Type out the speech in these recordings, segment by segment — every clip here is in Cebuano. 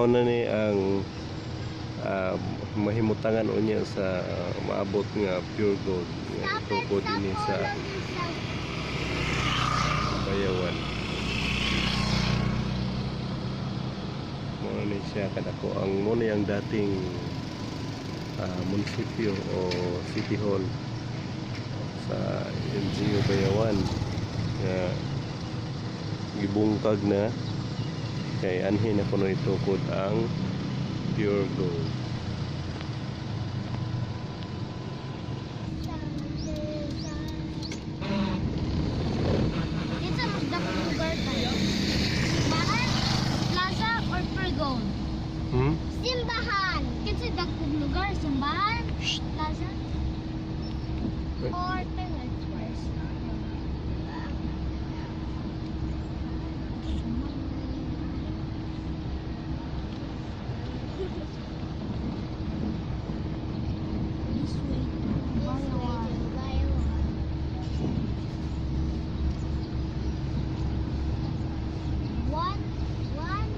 Mao na ni ang mahimutangan unya sa maabot nga Puregold nga itukod ini sa Bayawan. Mao ni siya kadako ang mao ni ang dating munisipyo o city hall sa LGU Bayawan nga gibungkag na kay anhi na kuno itukod ang Puregold. Dito mas dapat lugar tayo. Simbahan, plaza, or Puregold? Hmm? Simbahan. Kinsa dagkong lugar? Simbahan, plaza, Wait. or parents first? This way to Bayawan. One, one,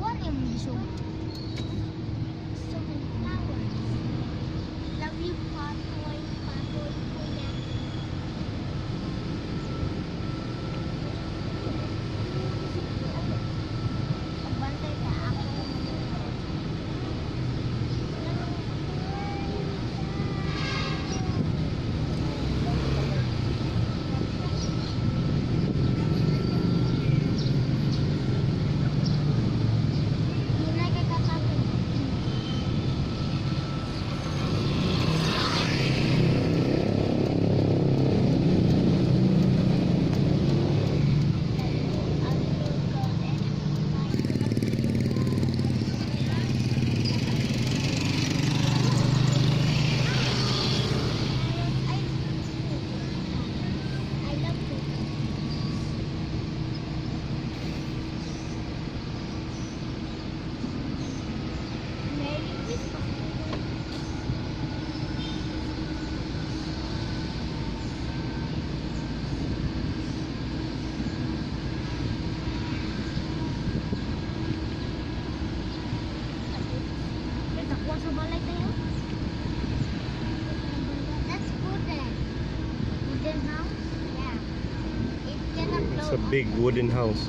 one yung so, so many flowers. Love you, Patoy, Patoy, Kuya. Pagbantay ka ako. Dunay kay katapon. I love cookies. Merry Christmas. May takwa sa balay tayo. That's wooden. Wooden house? Yeah. It cannot It's blow a big wooden house.